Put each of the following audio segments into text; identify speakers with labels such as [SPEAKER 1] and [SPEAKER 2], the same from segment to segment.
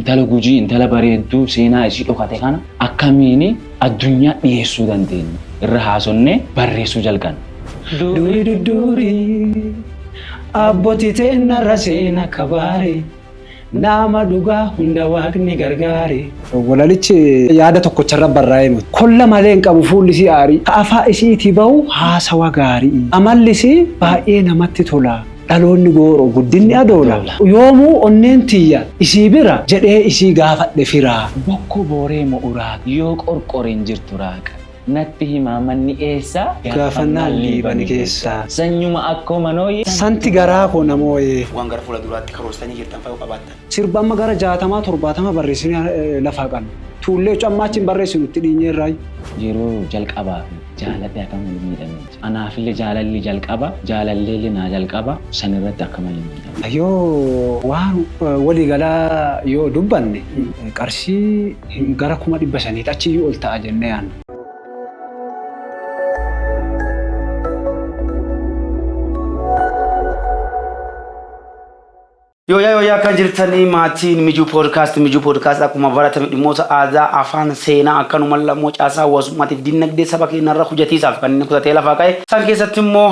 [SPEAKER 1] Intala Gujii, intala bareedduu seenaa ishii dhokate kana akkamiin addunyaa dhiyeessuu dandeenya? Irra haasonnee barreessuu jalqabne.
[SPEAKER 2] Durii duddurii abbootii teennarra seena kabaare nama dhugaa hunda waaqni gargaare. Walalichi yaada tokkocharra barraa'ee miti. Kolla malee hin qabu fuulli isii aarii. Ka afaa isiitii bahu haasawa gaarii. Amalli isii baay'ee namatti tola. Dhaloonni gooroo guddinni adoola. Yoomuu onneen tiyya isii bira jedhee isii gaafadhe fira.
[SPEAKER 1] Bokkuu booree mo'uraa yoo qorqoreen jirtu raaqa. Natti himaa manni eessaa?
[SPEAKER 2] Gaafannaan Liibani keessaa.
[SPEAKER 1] Sanyuma akkoo manooyee.
[SPEAKER 2] Santi garaa koo na mooyee.
[SPEAKER 3] Waan gara fuula duraatti karoorsitanii jirtan fa'aa yoo qabaattan.
[SPEAKER 2] Sirba amma gara 60 70 barreessinee lafaa qabna. Tuullee amma achi hin barreessinu itti dhiinyeerraayi.
[SPEAKER 1] Yeroo jalqabaaf jaaladhe akka malee miidhamee jira. Anaafillee jaalalli jalqaba, jaalalleellee naa jalqaba sanirratti akka malee miidhame.
[SPEAKER 2] Yoo waan waliigalaa yoo dubbanne qarshii gara 500,000 achiyyuu ol ta'a jennee yaadna.
[SPEAKER 3] Yooyaa yooyaa akka jirtanii maatiin Mijuu Poodkaast. Mijuu Poodkaast akkuma baratame dhimmoota aadaa, afaan, seenaa akkanuma immoo caasaa hawaasummaatiif dinagdee saba keenyarra hojjetiisaaf kan inni kutatee lafaa ka'e. Isaan keessatti immoo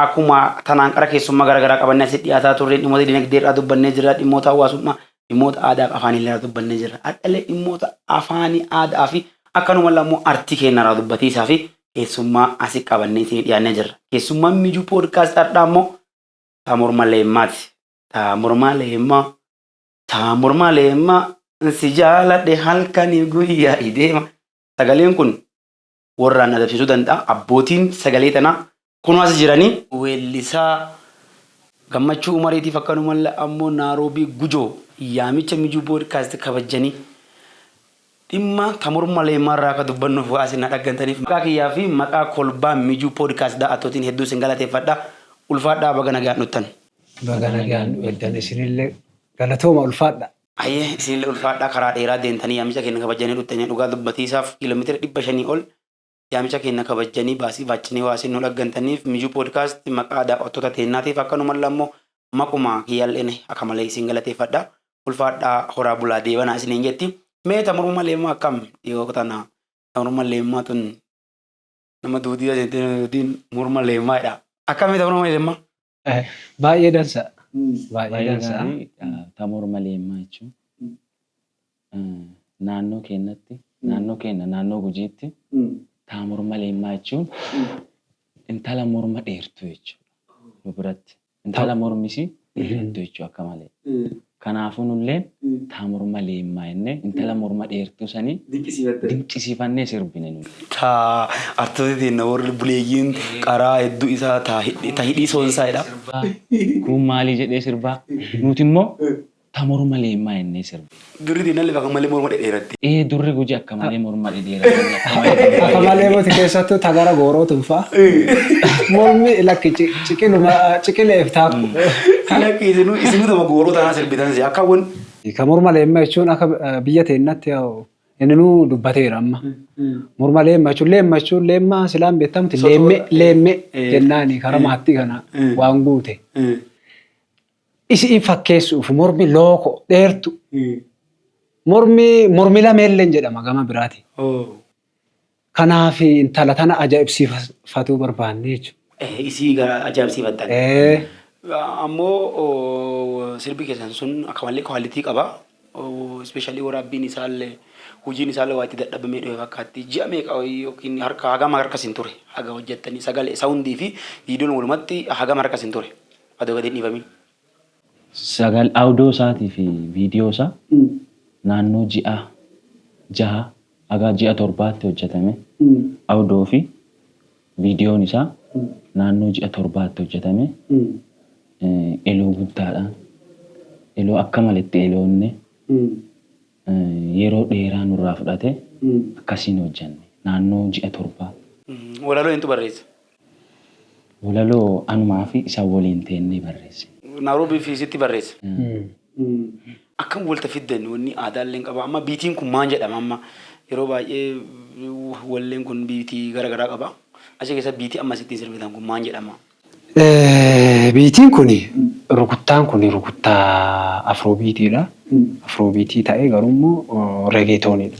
[SPEAKER 3] akkuma tanaan qara keessummaa garaagaraa qabannee asitti dhiyaataa turre dhimmoota dinagdee irraa dubbannee jirra, dhimmoota hawaasummaa, dhimmoota aadaa fi afaanii irraa dubbannee jirra. Har'allee dhimmoota afaanii, aadaa fi akkanuma immoo artii keenyarraa dubbatiisaa fi keessummaa asii qabannee isinii dhiyaannee jirra. Keessummaan Mijuu Poodkaast har'aa immoo Taamor Leemmaati. Taamor Leemmaa, Taamor Leemmaa, si jaaladhe halkanii guyyaa ideema. Sagaleen kun warraan adabsiisuu danda'a. Abbootiin sagalee tanaa kunoo as jiranii. Weellisaa Gammachuu Umariitiif akkanumallee ammoo Naaroobii Gujoo yaamicha Mijuu Poodkaast kabajanii dhimma Taamor Leemmaa irraa akka dubbannuuf waa isin dhaggantaniif maqaa kiyyaa fi maqaa kolbaa Mijuu Poodkaast daa'attootiin hedduu isin galateeffadha. Ulfaadhaa baga nagaan dhuftan.
[SPEAKER 2] Baga nagaan nu eegdan isinillee galatooma ulfaadha.
[SPEAKER 3] Ayyee isinillee ulfaadhaa karaa dheeraa deemtanii yaamicha keenya kabajanii dhuftanii dhugaa dubbatiisaaf kiiloomeetira 500 ol yaamicha keenya kabajanii baasii baachanii waa isin nu dhaggantaniif Mijuu Poodkaast maqaa daawwattoota teennaatiif akkanumallee ammoo maquma kiyyaalleen akka malee isin galateeffadha. Ulfaadhaa horaa bulaa deebanaa isiniin jetti. Mee Taamor Leemmaa akkam dhiyoo tana Taamor Leemmaa tun nama duudii jettee duudiin morma leemmaadha. Akkamii Taamor Leemmaa?
[SPEAKER 2] Baay'ee dansa. Baay'ee
[SPEAKER 1] Baay'ee
[SPEAKER 2] dansa.
[SPEAKER 1] gaarii Taamor Leemmaa jechuun naannoo keenyatti naannoo keenya naannoo Gujiitti Taamor Leemmaa jechuun intala morma dheertuu jechuudha. Nu biratti intala mormisii dheerattu jechuudha akka malee. Kanaafuu nulleen Taamor Leemmaa jennee intala morma dheertuu sanii dinqisiifannee sirbine nuti.
[SPEAKER 3] Ta artistoota warri buleeyyiin qaraa hedduu isaa ta hidhii soonsaadha.
[SPEAKER 1] Kun maalii jedhee sirbaa? Nuti immoo Taamor Leemmaa jennee sirba.
[SPEAKER 3] Durri diinallee bakka malee morma dhedheeratti.
[SPEAKER 1] Ee durri Gujii akka malee morma dhedheeratanii akka malee
[SPEAKER 2] Akka malee miti keessattuu tagara gooroo tunfaa. Mormi lakki ciqiluma ciqileef taakku.
[SPEAKER 3] Lakki isinuu isinuu tama gooroo tanaa sirbitan si akka wan.
[SPEAKER 2] Ka morma leemmaa jechuun akka biyya teennatti inni nuu dubbateera amma. Morma leemmaa jechuun leemma jechuun leemmaa silaan beektamti leemme leemme jennaani karaa maattii kana waan guute. Isii fakkeessuuf mormi looko dheertu. Mormi mormi lameelleen jedhama gama biraati. Kanaaf intala tana ajaa'ibsiifatuu barbaanne jechuudha.
[SPEAKER 3] Isii gara ajaa'ibsiifattan. Ammoo sirbi keessan sun akka malee quality qaba. Especially waraabbiin isaallee hojiin isaallee waa itti dadhabamee dhufe fakkaatti. Ji'a meeqa yookiin harka hagam harka isin ture haga hojjettanii sagalee soundii fi viidiyoon walumatti hagam harka isin ture adoo gadi hin dhiifamin.
[SPEAKER 1] Sagal audio isaatii fi viidiyoo isaa naannoo ji'a 6 haga ji'a 7tti hojjetame. Audio fi viidiyoon isaa naannoo ji'a 7tti hojjetame. Eloo guddaadhaan eloo akka maletti eloonne yeroo dheeraa nurraa fudhate akkasiin hojjenne naannoo ji'a 7.
[SPEAKER 3] Walaloo eenyutu barreesse?
[SPEAKER 1] Walaloo anumaa fi isa waliin teennee barreesse.
[SPEAKER 3] Naaroobii fi sitti barreesse. Akkam walta fiddan wanni aadaallee hin qaba. Amma beatiin kun maal jedhama amma yeroo baay'ee walleen kun beatii garaagaraa qaba. Achi keessa beatii amma sittiin sirbitan kun maal jedhama?
[SPEAKER 2] Beatiin kun rukuttaan kun rukuttaa afrobeatiidha. Afrobeatii ta'ee garuu immoo reggaetoniidha.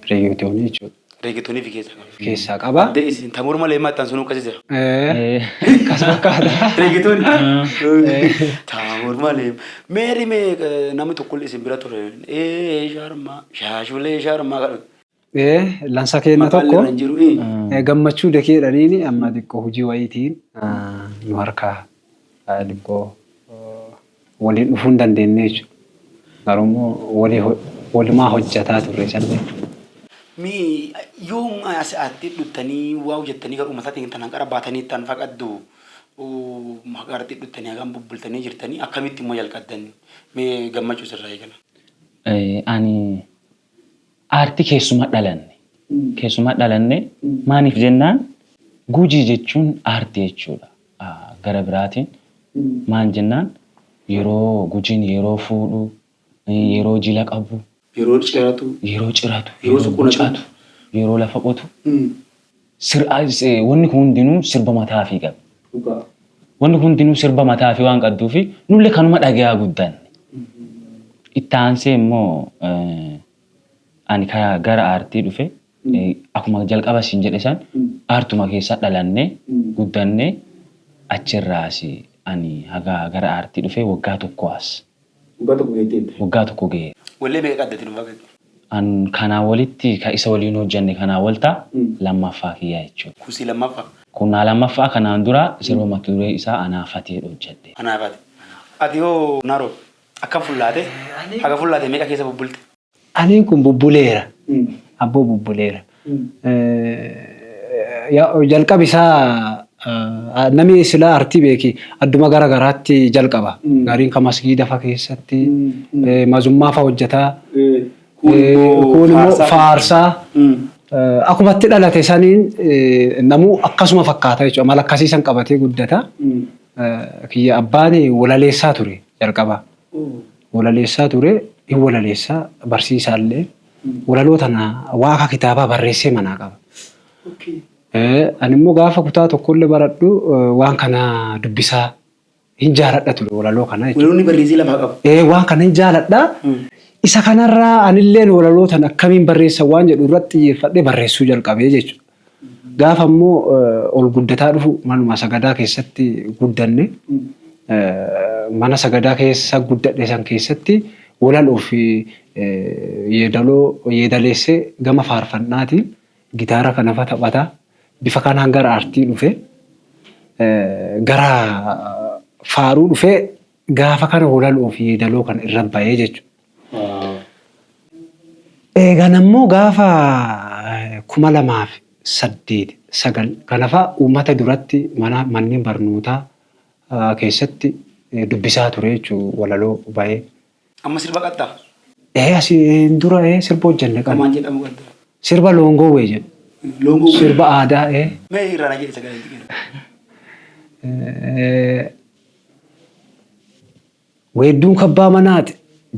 [SPEAKER 2] Reggaetonii jechuudha.
[SPEAKER 3] Reggaetonii fi keessaa qaba.
[SPEAKER 2] Keessaa qaba.
[SPEAKER 3] Adde isin ta morma leemmaa ittaan sunuu akkasii jira.
[SPEAKER 2] Akkas fakkaata.
[SPEAKER 3] Reggaetonii. Ta morma leemmaa. Meeri mee namni tokkollee isin bira ture. Ee shaarmaa shaashulee shaarmaa kadhatu.
[SPEAKER 2] Lansa keenya
[SPEAKER 3] Maqaan
[SPEAKER 2] tokko
[SPEAKER 3] irra hin jiru.
[SPEAKER 2] Gammachuu dekeedhaniini amma xiqqoo hojii wayiitiin nu harkaa xiqqoo waliin dhufuu hin dandeenye jechuudha. Garuu immoo walumaa hojjetaa turre isallee.
[SPEAKER 3] Mi yoom as atti dhuttanii waa hojjettanii gara uummataatiin tanaan qara baatanii ittaan faqaddu maqaarratti dhuttanii hagam bubbultanii jirtanii akkamitti immoo jalqabdan mee Gammachuu sirraa eegala.
[SPEAKER 1] Ani aartii keessuma dhalanne. Keessuma dhalanne maaliif jennaan, Gujii jechuun aartii jechuudha. Gara biraatiin maal jennaan, yeroo Gujiin yeroo fuudhu, yeroo jila qabu,
[SPEAKER 3] Yeroo ciratu.
[SPEAKER 1] Yeroo ciratu,
[SPEAKER 3] Yeroo
[SPEAKER 1] yeroo
[SPEAKER 3] suqunatu.
[SPEAKER 1] bucatu, yeroo lafa qotu, wanni kun hundinuu sirba mataa fi qaba. Wanni kun hundinuu sirba mataa fi waan qabduufi nullee kanuma dhagayaa guddanne. Itti aansee immoo ani gara aartii dhufe akkuma jalqaba siin jedhe san aartuma keessa dhalannee guddannee achirraas ani haga gara aartii dhufe waggaa 1 as.
[SPEAKER 3] Waggaa 1 geetteetta.
[SPEAKER 1] Waggaa 1 ga'e.
[SPEAKER 3] Wallee meeqa qaddati nu fakkaatti?
[SPEAKER 1] An kanaa walitti ka isa waliin hojjenne kanaa wal ta'a lammaffaa kiyyaa jechuudha.
[SPEAKER 3] Kusii lammaffaa.
[SPEAKER 1] Kunnaa lammaffaa, kanaan dura sirba mata duree isaa Anaafatee hojjedhe.
[SPEAKER 3] Anaafate. Ati hoo Naroo, akkam fullaate? Haga fullaate meeqa keessa bubbulte?
[SPEAKER 2] Aniin kun bubbuleera. Abboo, bubbuleera. Jalqabi isaa namni silaa artii beeki adduma gara garaatti jalqaba. Gariin kan masgiida fa keessatti mazummaa fa hojjetaa. Kun immoo faarsaa. Akkumatti dhalate saniin namuu akkasuma fakkaata jechuudha. Mala akkasii san qabatee guddata. Kiyya abbaan walaleessaa ture jalqaba. Walaleessaa ture, hin walaleessaa, barsiisaallee. Walaloo tana waa akka kitaabaa barreessee manaa qaba. Ani immoo gaafa kutaa tokkollee baradhu waan kana dubbisaa hin jaaladha ture walaloo kana jechuudha.
[SPEAKER 3] Walaloonni barreessee lafaa qabu.
[SPEAKER 2] Waan kana hin jaaladha. Isa kanarraa anilleen walaloo tana akkamiin barreessa waan jedhu irratti xiyyeeffadhee barreessuu jalqabee jechuudha. Gaafa immoo ol guddataa dhufu manuma sagadaa keessatti guddanne. Mana sagadaa keessa guddadhe san keessatti walaloo fi yeedaloo yeedaleessee gama faarfannaatiin gitaara kana fa taphataa bifa kanaan gara aartii dhufe, gara faaruu dhufe, gaafa kana walaloo fi yeedaloo kana irra bahee jechuudha. Eegan ammoo gaafa 2008, 9 kana fa'a uummata duratti mana manneen barnootaa keessatti dubbisaa ture jechuudha walaloo bahee.
[SPEAKER 3] Amma sirba qabdaa?
[SPEAKER 2] Ee, asiin dura sirba hojjenne qabna.
[SPEAKER 3] Maal jedhamu qabda?
[SPEAKER 2] Sirba Loongowwee jedhu.
[SPEAKER 3] Loongowwee?
[SPEAKER 2] Sirba aadaa ee.
[SPEAKER 3] Mee irraa na jedhi sagalee itti kenna.
[SPEAKER 2] Weedduun kabbaa manaati.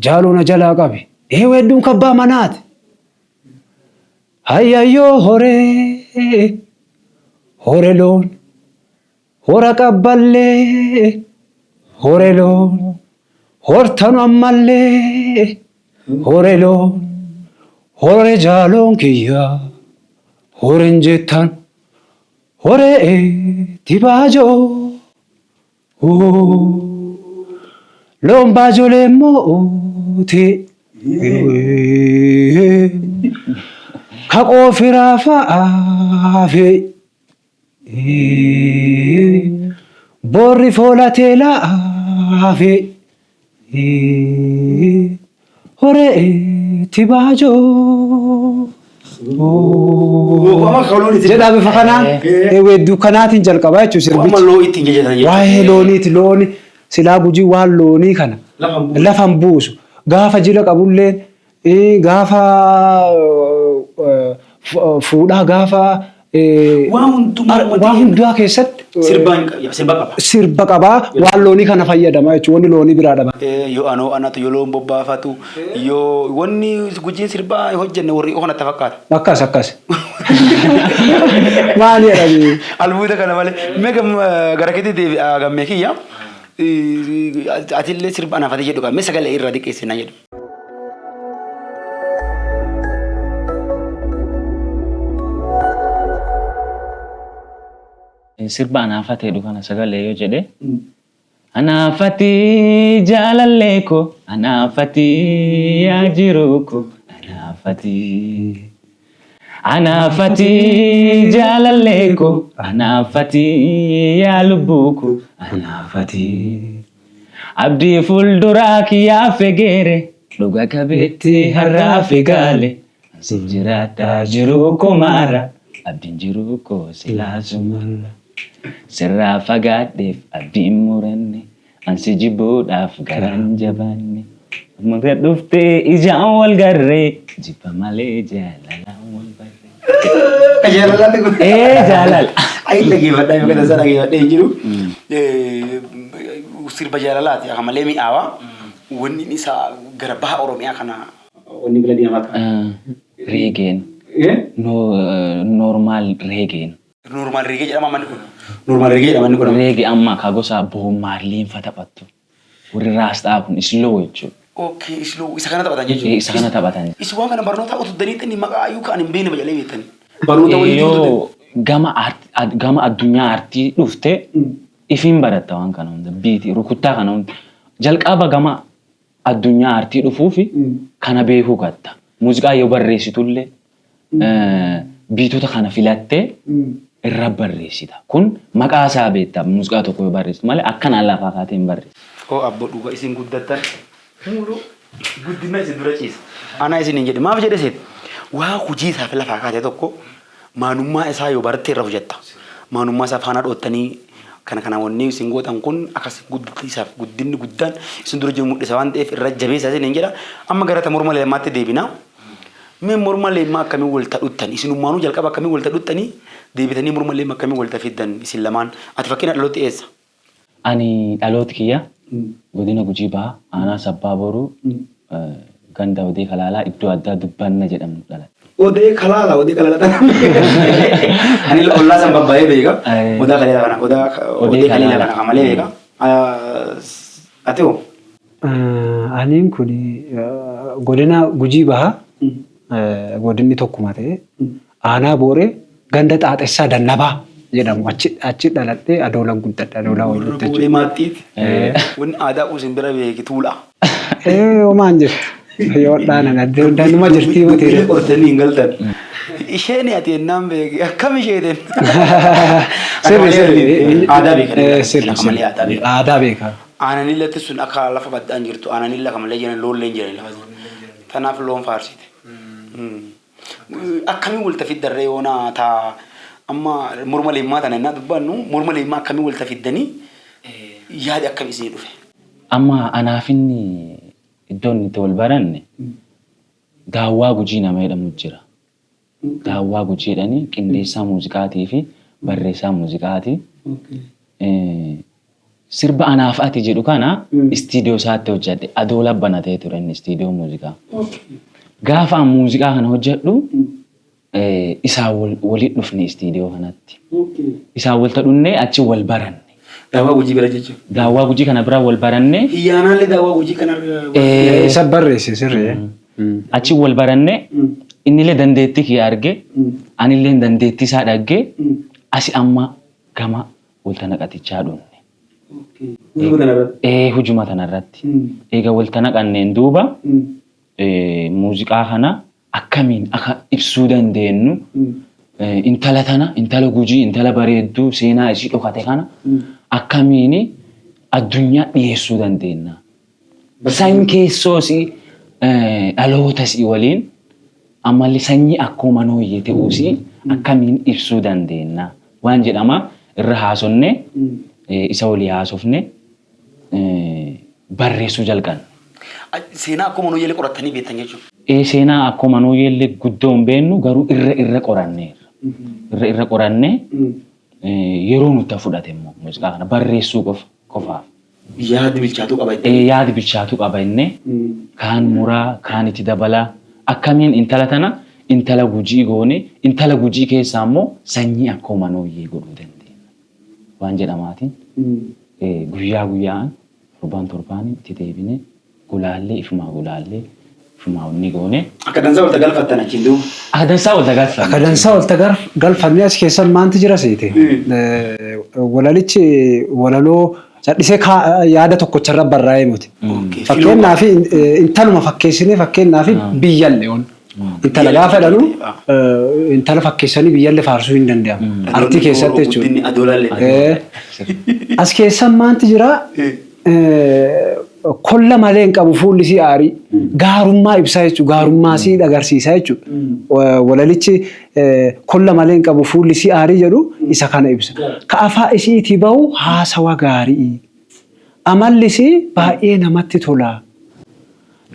[SPEAKER 2] Jaaloo na jalaa qabi. Ee, weedduun kabbaa manaati. Hayyayyoo horee hore loon hora qabballee hore loon hortanu ammallee hore loon hore jaaloon kiyya horen jettan horee tibaajoo. Loon baajolee mootii ka qoofiraa fa'aafi boorri foolatee laafi horee tibaajoo. Jedhaa bifa kanaan weedduu kanaatiin jalqabaa jechuudha
[SPEAKER 3] Amma
[SPEAKER 2] sirbichi.
[SPEAKER 3] loo ittiin jajatan jechuudha.
[SPEAKER 2] Waa'ee looniiti, looni silaa Gujii waan loonii kana lafa hin buusu. Gaafa jila qabullee, gaafa fuudhaa, gaafa
[SPEAKER 3] Waan hundumaa
[SPEAKER 2] waan hundumaa keessatti
[SPEAKER 3] Sirba qaba.
[SPEAKER 2] Sirba qabaa, waan loonii kana fayyadama jechuudha. Wanni loonii biraa dhaba.
[SPEAKER 3] Yoo anoo anatu, yoo loon bobbaafatu, yoo wanni Gujiin sirbaa hojjenne warri kanatti fakkaata.
[SPEAKER 2] Akkas akkas. Maali jedhanii?
[SPEAKER 3] Albuuda kana malee. Mee gara keetti deebi'a, Gammee kiyya. Atillee sirba Anaafate jedhu qaba. Mee sagalee irraa xiqqeessi na jedhu.
[SPEAKER 1] Sirba anaafate jedhu kana sagalee yoo jedhe, Anaafati jaalallee koo, anaafati yaa jiruu koo, anaafati. Anaafati jaalallee koo, anaafati yaa lubbuu koo, anaafati. Abdii fuulduraa kiyyaa fegeere, dhuga qabeetti har'aa figaale. Ansiif jiraadhaa jiruu koo maara, abdiin jiruu koo silaa sumarra. Sirraa fagaadheef abdiin muranne, ansi jibbuudhaaf garaan jabaanne. Murra dhuftee ijaan wal garree, jibba malee jaalalaan wal barree.
[SPEAKER 3] Jaalalaatti kun.
[SPEAKER 1] Ee jaalala.
[SPEAKER 3] Ayi dhageeffadhaa yoo kana isaa dhageeffadhee hin jiru. Sirba jaalalaati akka malee mi'aawaa. Wanni isaa gara baha Oromiyaa kana wanni bira deemaa qaba.
[SPEAKER 1] Reggaen. Normal reggaen.
[SPEAKER 3] Normal reggae jedhama manni kun. Normal reggae jedhama manni kun.
[SPEAKER 1] Reggae amma ka gosa Bob Marleyn fa taphattu. Warri raastaa kun slow jechuudha.
[SPEAKER 3] Okay, slow isa kana taphatan jechuudha.
[SPEAKER 1] Isa kana taphatan.
[SPEAKER 3] Isi waan kana barnoota utuddanii maqaa ayyuu kan hin beekne majalee beektanii. Barnoota waliin.
[SPEAKER 1] Yoo gama addunyaa aartii dhufte ifiin baratta waan kana hunda, beat rukuttaa kana hunda. Jalqaba gama addunyaa aartii dhufuufi kana beekuu qabda. Muuziqaa yoo barreessitullee beatota kana filattee irra barreessita. Kun maqaa isaa beekta muuziqaa tokko yoo barreessitu malee akkanaan lafaa kaatee hin barreessitu.
[SPEAKER 3] Oo abbo, dhuga isin guddattan muuluu guddina isin dura ciisa. Anaa isin hin jedhe maaf jedhe seet waa hojii isaaf lafaa kaate tokko maanummaa isaa yoo baratte irra hojjetta. Maanummaa isaa faana dhoottanii kana kana wanni isin gootan kun akkas guddisiisaaf guddinni guddaan isin dura jiru mul'isa waan ta'eef irra jabeessa isin hin jedha. Amma gara morma leemmaatti deebina. Mee morma leemmaa akkamiin walta dhuttan? Isinummaanuu jalqaba akkamiin walta dhuttanii deebitanii morma leemmaa akkamiin walta fiddan isin lamaan? Ati fakkeenya dhalooti eessa?
[SPEAKER 1] Ani dhalooti kiyya godina Gujii Bahaa, aanaa Sabbaa Boruu, ganda Odee Kalaalaa, iddoo addaa Dubbanna jedhamu dhaladhe.
[SPEAKER 3] Odee Kalaala, Odee Kalaala tana. Ani ollaa san babbaa'ee beeka. Odaa Kaleela kana, odaa Odee Kaleela kana malee beeka. Ati hoo?
[SPEAKER 2] Aniin kun godina Gujii Bahaa, godinni tokkuma ta'e, aanaa Booree, ganda Xaaxessaa Dannabaa jedhamu achi dhaladhee Adoolaan guddadhe, Adoolaa wayyitti
[SPEAKER 3] jechuudha. Booree maattiiti. Wanni aadaa kun isin bira beeki tuula.
[SPEAKER 2] Ee, homaan jirtu. Yoo dhaanan addanuma jirtii miti.
[SPEAKER 3] Dubbii qortanii hin galtan. Isheen ati ennaan beeki akkam isheetin?
[SPEAKER 2] Sirri sirri.
[SPEAKER 3] Aadaa beekan.
[SPEAKER 2] Sirri
[SPEAKER 3] Akka malee aadaa beekan.
[SPEAKER 2] Aadaa beekan.
[SPEAKER 3] Aananillatti sun akka lafa baddaan jirtu, aananilla akka malee jiran, loolleen jiran lafa sun. Tanaaf loon faarsite. Akkamiin walta fiddarree yoona taa amma morma leemmaa tana innaa dubbannu, morma leemmaa akkamiin walta fiddanii, yaadi akkam isinii dhufe?
[SPEAKER 1] Amma anaaf inni iddoon itti wal baranne Daawwaa Gujii nama jedhamu jira. Daawwaa Gujii jedhanii qindeessaa muuziqaatii fi barreessaa muuziqaati. Sirba Anaaf Ati jedhu kana istiidiyoo isaatti hojjedhe. Adoola banatee ture inni istiidiyoo muuziqaa. Gaafa an muuziqaa kana hojjedhu isaan walitti dhufne istiidiyoo kanatti. Isaan walta dhufnee achi wal baranne.
[SPEAKER 3] Daawwaa Gujii bira jechuudha.
[SPEAKER 1] Daawwaa Gujii kana bira wal baranne.
[SPEAKER 3] Hiyyaanaallee Daawwaa Gujii kana.
[SPEAKER 2] Isa barreesse sirrii.
[SPEAKER 1] Achi wal baranne, innillee dandeettii kiyya arge, anillee dandeettii isaa dhagge, asi amma gama walta naqatichaa dhufne.
[SPEAKER 3] Hujuma tanarratti.
[SPEAKER 1] Ee, hujuma tanarratti. Eega walta naqanneen duuba muuziqaa kana akkamiin akka ibsuu dandeenyu, intala tana, intala Gujii, intala bareedduu seenaa isii dhokate kana akkamiin addunyaa dhiyeessuu dandeenya. San keessoo isii, dhaloota isii waliin, ammallee sanyii akkuma manooyyee ta'uu isii akkamiin ibsuu dandeenya waan jedhama irra haasofne, isa walii haasofne barreessuu jalqabne.
[SPEAKER 3] Seenaa akkuma manooyyee qorattanii beektan jechuudha.
[SPEAKER 1] Ee, seenaa akkuma manooyyee guddoo hin beeknu, garuu irra irra qoranneerra. Irra irra qorannee yeroo nutti fudhate immoo muuziqaa kana barreessuu qofaaf.
[SPEAKER 3] Yaadi bilchaatuu qaba
[SPEAKER 1] jettanii. Ee, yaadi bilchaatuu qaba inni kaan muraa kaan itti dabalaa, akkamiin intala tana intala Gujii goone, intala Gujii keessaa immoo sanyii akkoo manooyyee godhuu dandeenya waan jedhamaatiin guyyaa guyyaan, torbaan torbaan itti deebine gulaallee, ifumaa gulaallee. Fumaa inni goone.
[SPEAKER 3] Akka dansaa wal galfattan achiin duuba.
[SPEAKER 1] Akka dansaa wal galfanne.
[SPEAKER 2] Akka dansaa wal galfanne as keessa maanti jira seete. Walalichi walaloo cadhisee yaada tokkocharra barraa'ee miti. Fakkeenyaaf intaluma fakkeessinee fakkeenyaaf biyyallee on. Intala gaafa jedhanu intala fakkeessanii biyyallee faarsuu hin danda'amu. Artii keessatti jechuudha.
[SPEAKER 3] Guddinni adoolaallee.
[SPEAKER 2] As keessa maanti jira kolla malee hin qabu fuulli isii aarii. Gaarummaa ibsaa jechuudha. Gaarummaa isii agarsiisa jechuudha. Walalichi kolla malee hin qabu fuulli isii aarii jedhu isa kana ibsa. Ka afaa isiitii bahu haasawa gaarii. Amalli isii baay'ee namatti tola.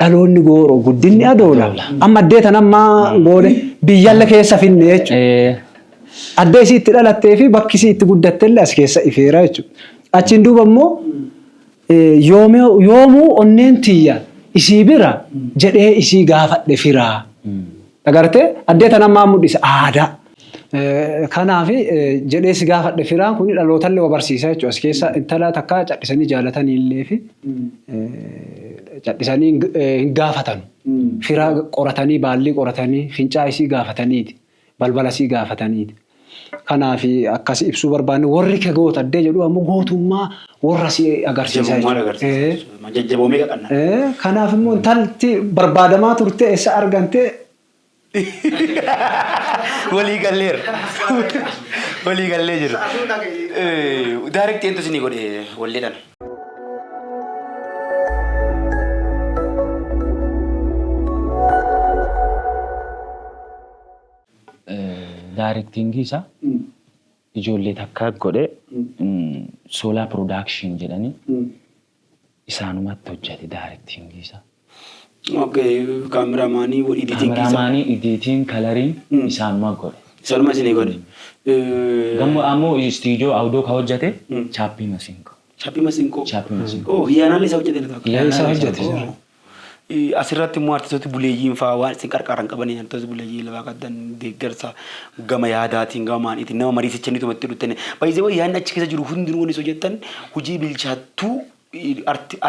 [SPEAKER 2] Dhaloonni gooroo guddinni adoola. Amma addee tan amma goone biyyalla keessa finne jechuudha. Addee isii itti dhalattee fi bakki isii itti guddatte illee as keessa ifeera jechuudha. Achiin duuba immoo yoomuu onneen tiyya isii bira jedhee isii gaafadhe firaa. Agartee addee tan ammaa mul'isa aadaa. Kanaaf jedhee si gaafadhe firaan kun dhalootallee wa barsiisa jechuudha. As keessa intala takka cadhisanii jaalatanii illee fi cadhisanii hin gaafatan. Fira qoratanii baallii qoratanii fincaa isii gaafataniiti. Balbala isii gaafataniiti. Kanaaf akkas ibsuu barbaanne warri kee goota addee jedhu ammoo gootummaa warra si agarsiisa
[SPEAKER 3] jechuudha. Jajjaboomee qaqanna.
[SPEAKER 2] Kanaaf immoo intalti barbaadamaa turte eessa argante.
[SPEAKER 3] Walii galleera. Walii gallee jiru. Direct eentu isinii godhe walleedhaan?
[SPEAKER 1] Directingii isaa ijoollee takka godhe Soolaa Production jedhanii isaanumatti hojjete directingii isaa.
[SPEAKER 3] Okay, kaameraamaanii editing isaa.
[SPEAKER 1] Kaameraamaanii, editing, coloring isaanuma godhe.
[SPEAKER 3] Isaanuma isinii godhe.
[SPEAKER 1] Gammoo ammoo istiidiyoo audio ka hojjete Chaappii Masiinqoo.
[SPEAKER 3] Chaappii Masiinqoo.
[SPEAKER 1] Chaappii Masiinqoo.
[SPEAKER 3] Oh, Hiyyaanaallee isa hojjete na
[SPEAKER 2] Yaa isa hojjete.
[SPEAKER 3] Asirratti immoo artistoota buleeyyiin fa'aa waan isin qarqaaran qabanii artistoota buleeyyii lafaa qabdan deeggarsa gama yaadaatiin gama maaliitiin nama mariisichanii tumatti dhuftanii. Baay'ee wayii yaadni achi keessa jiru hundinuu wanni hojjettan hojii bilchaattuu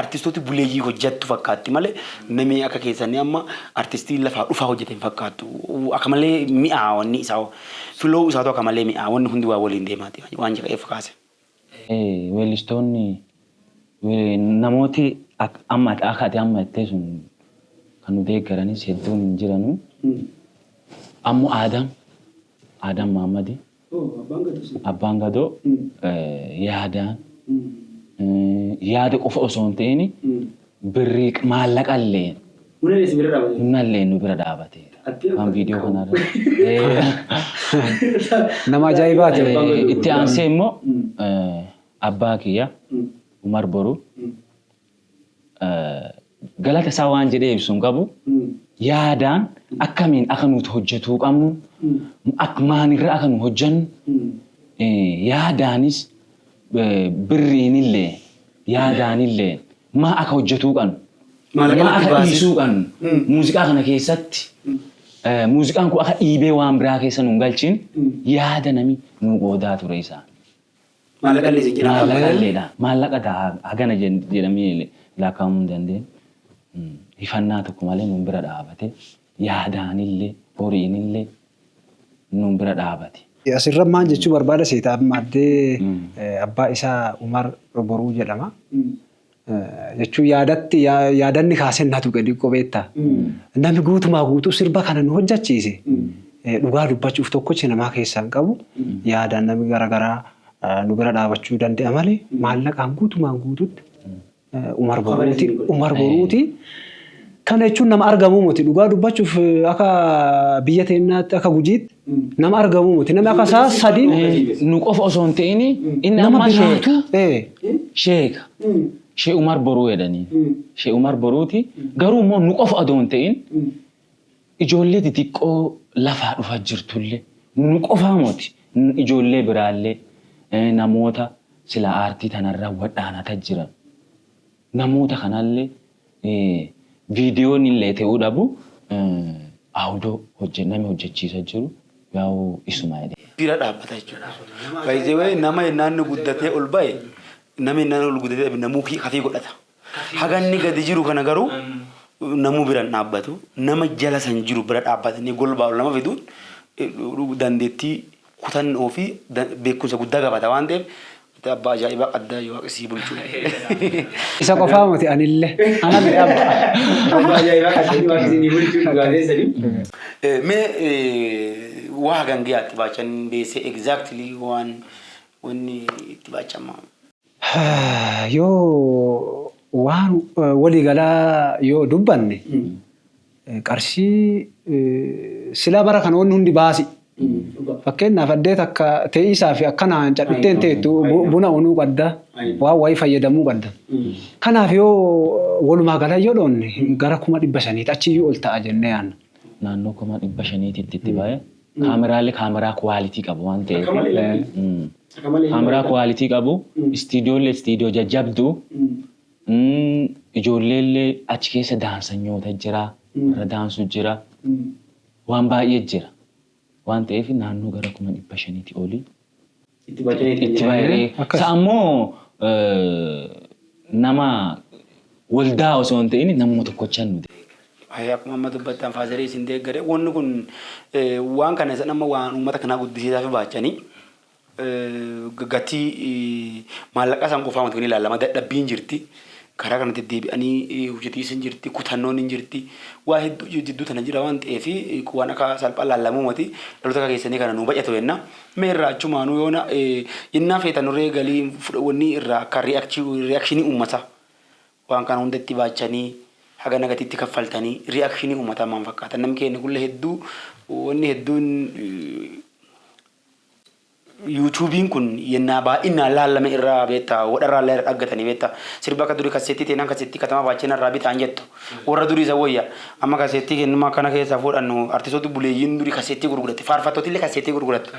[SPEAKER 3] artistoota buleeyyii hojjettu fakkaatti malee namni akka keessanii amma artistii lafaa dhufaa hojjete hin fakkaattu. Akka malee mi'aa wanni isaa filoo isaatu akka malee mi'aa wanni hundi waa waliin deemaati waan jedheef kaase.
[SPEAKER 1] Weellistoonni namooti amma akka ati amma jettee sun kan nu deeggaranis hedduun hin jiranu. Ammoo Aadam Maammadi Abbaan Gadoo yaadaan yaada qofa osoo hin ta'in birrii maallaqa illee humna illee nu bira dhaabateera. Waan viidiyoo kanarra.
[SPEAKER 2] Nama ajaa'ibaati.
[SPEAKER 1] Itti aansee immoo abbaa kiyya Umar Boruu galata isaa waan jedhee ibsu hin qabu. Yaadaan akkamiin akka nuti hojjetuu qabnu, maalirra akka nu hojjennu, yaadaanis birriinillee yaadaanillee maa akka hojjetuu qabnu, maa akka dhiisuu qabnu, muuziqaa kana keessatti muuziqaan kun akka dhiibee waan biraa keessa nu hin galchin yaada nami nu qoodaa ture isaa.
[SPEAKER 3] Maallaqa illee isin cinaa
[SPEAKER 1] Maallaqa illeedha. Maallaqa hagana jedhamee lakkaa'amuu hin dandeenye. Hifannaa tokko malee nuun bira dhaabate. Yaadaanillee horiinillee nuun bira dhaabate.
[SPEAKER 2] Asirra maal jechuu barbaada seeta amma addee abbaa isaa Umar Boruu jedhama. Jechuun yaadatti yaadanni kaasee natu gadi qobeetta. Namni guutumaa guutuu sirba kana nu hojjechiise. Dhugaa dubbachuuf tokkochi namaa keessaa hin qabu. Yaadaan namni garaagaraa nu bira dhaabachuu danda'a malee maallaqaan guutumaan guututti Umar Boruuti. Umar Boruuti. Kana jechuun nama argamuu miti. Dhugaa dubbachuuf akka biyya teenyaatti akka Gujiitti nama argamuu miti. Namni akka isaa sadiin
[SPEAKER 1] Nu qofa osoo hin ta'in inni
[SPEAKER 2] nama
[SPEAKER 1] amma
[SPEAKER 2] biraatu.
[SPEAKER 1] sheeka. Sheeka. Shee Umar Boruu jedhanii. Shee Umar Boruuti. Garuu immoo nu qofa odoo hin ta'in ijoollee xixiqqoo lafaa dhufaa jirtullee nu qofaa miti. Ijoollee biraallee namoota sila aartii tanarra wadhaanata jiran. Namoota kanallee viidiyoon illee ta'uu dhabu audio namni hojjechiisa jiru yaa'u isuma jedhee.
[SPEAKER 3] Bira dhaabbata jechuudha. Baay'ee nama naannoo guddatee ol ba'e namni naannoo ol guddatee namuu kafii godhata. Haga inni gadi jiru kana garuu Namuu bira hin dhaabbatu. Nama jala san jiru bira dhaabbatanii golbaa ol nama fiduun dandeettii kutannoo fi beekumsa guddaa gaafata waan ta'eef ati abbaa ajaa'ibaa qabda yoo waaqni sii bulchu.
[SPEAKER 2] Isa qofaa miti anille. Analle abba.
[SPEAKER 3] Abbaa ajaa'ibaa qabdanii waaqni isinii bulchu dhugaa keessanii. Mee waa hagan gayaatti baachan beessee exactly waan wanni itti baachama.
[SPEAKER 2] Yoo waan walii galaa yoo dubbanne qarshii silaa bara kana wanni hundi baasi. Fakkeenyaaf addee takka te'iisaa fi akkanaan cadhitteen teettu buna unuu qabda waan wayii fayyadamuu qabda. Kanaaf yoo walumaa gala yoo dhoonne gara 500,000ti achiyyuu ol ta'a jennee yaadna.
[SPEAKER 1] Naannoo 500,000titti itti ba'e. Kaameraalee kaameraa quality qabu waan ta'eef.
[SPEAKER 3] Akka malee lakki. Akka malee hin
[SPEAKER 1] Kaameraa
[SPEAKER 3] bareeda.
[SPEAKER 1] quality qabu, istiidiyoolee istiidiyoo jajjabdu, ijoolleellee achi keessa daansanyoota jira, warra daansu jira, waan baay'ee jira. Waan ta'eef naannoo gara 500,000ti olii
[SPEAKER 3] Itti baachanii
[SPEAKER 1] itti
[SPEAKER 3] ittiin
[SPEAKER 1] ba'ee.
[SPEAKER 2] Akkas.
[SPEAKER 1] Isa ammoo nama waldaa osoo hin ta'in namuma tokkochaan nu deeggara.
[SPEAKER 3] Ayii akkuma amma dubbattan faazarii isin deeggare wanni kun waan kana isan amma waan uummata kanaa guddisiisaaf baachanii gatii maallaqa isaan qofaa miti kan ilaalama dadhabbiin jirti karaa kana deddeebi'anii hojjetiisin jirti kutannoon hin jirti waa hedduu jidduu tana jira waan ta'eef waan akka salphaa laallamuu miti dhaloota akka keessanii kana nuu bacatu jenna mee irraa achumaanuu yoona yennaa feetan nurree galii wanni irraa akka reakshinii uummataa waan kana hunda itti baachanii hagana gatiitti kaffaltanii reakshinii uummataa maal fakkaata namni keenya kulle hedduu wanni hedduun YouTube'n kun yennaa baay'inaan laallame irraa beektaa wadharraa illee dhaggatanii beektaa sirba akka durii kaseettii teenaan kaseettii katamaa baachee narraa bitaan jettu warra durii isa wayya amma kaseettii kennuma akkana keessaa fuudhannu artistooti buleeyyiin durii kaseettii gurguratte faarfattooti illee kaseettii gurguratte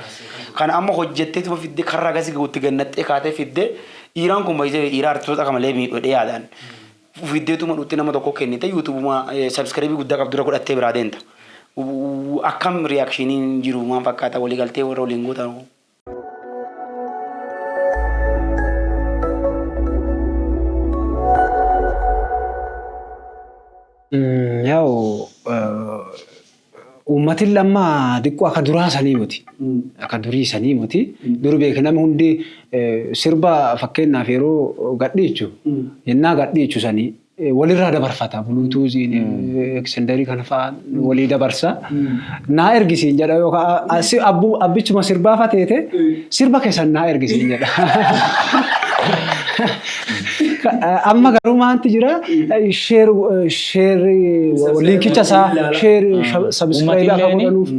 [SPEAKER 3] kana amma hojjettee tuma fiddee karraa gasi gahutti gannaxxee kaatee fiddee dhiiraan kun baay'ee dhiiraa artistoota akka malee miidhu jedhee yaadaan fiddeetuma dhutti nama tokko kennite yuutuubuma sabskirayibii guddaa qabdura godhattee biraa deemta. Akkam reakshiiniin jiru maal fakkaata waliigaltee warra waliin gootan?
[SPEAKER 2] Yaa'u uummatiin lamma diqqoo akka duraa sanii miti. Akka durii sanii miti. Dur beeki namni hundi sirba fakkeenyaaf yeroo gadhiichu yennaa gadhiichu sanii walirraa dabarfata. Buluutuuziin eksendarii kana fa'aa walii dabarsa. Naa ergisiin jedha yookaan abbichuma sirbaa fateete sirba keessan naa ergisiin jedha. Amma garuu maanti jira share share linkicha isaa share subscribe akka godhanuuf.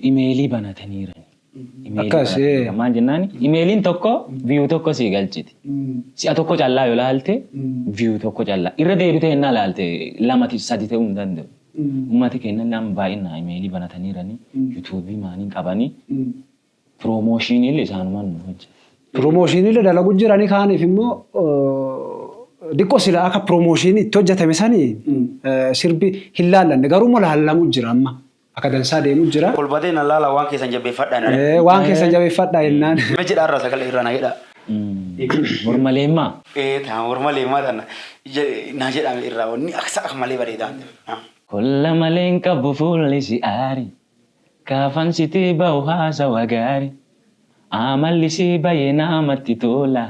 [SPEAKER 1] Imeelii banataniirani. Imeelii
[SPEAKER 2] Akkas,
[SPEAKER 1] banataniiran. Maal jennaani? Imeeliin tokko view tokko sii galchiti. Si'a tokko callaa yoo laalte view tokko callaa. Irra deebitee yennaa laalte lamati sadi ta'uu hin danda'u. Uummati keenya nama baay'inaan imeelii banataniirani. Yuutuubii maanii qabanii. Piroomooshiiniillee isaanumaan nu hojjeta.
[SPEAKER 2] Piroomooshiiniillee dalagu jiranii kaaniif immoo diqqoo sila akka piroomooshiinii itti hojjetame sanii sirbi hin laallanne garuu immoo laallamu jira amma akka dansaa deemu jira.
[SPEAKER 3] Kolbatee na laala waan keessan jabeeffadhaa nare.
[SPEAKER 2] Waan keessan jabeeffadhaa jennaan.
[SPEAKER 3] Mee jedhaa irraa sagalee irraa na jedhaa.
[SPEAKER 1] Morma leemmaa?
[SPEAKER 3] Ee taa morma leemmaa tana naa jedhame irraa wanni akka akka malee bareedaa.
[SPEAKER 1] Kolla malee hin qabu fuulli si aari. Gaafan siti bahu haasawa gaari. Amalli sii bayye namatti tola.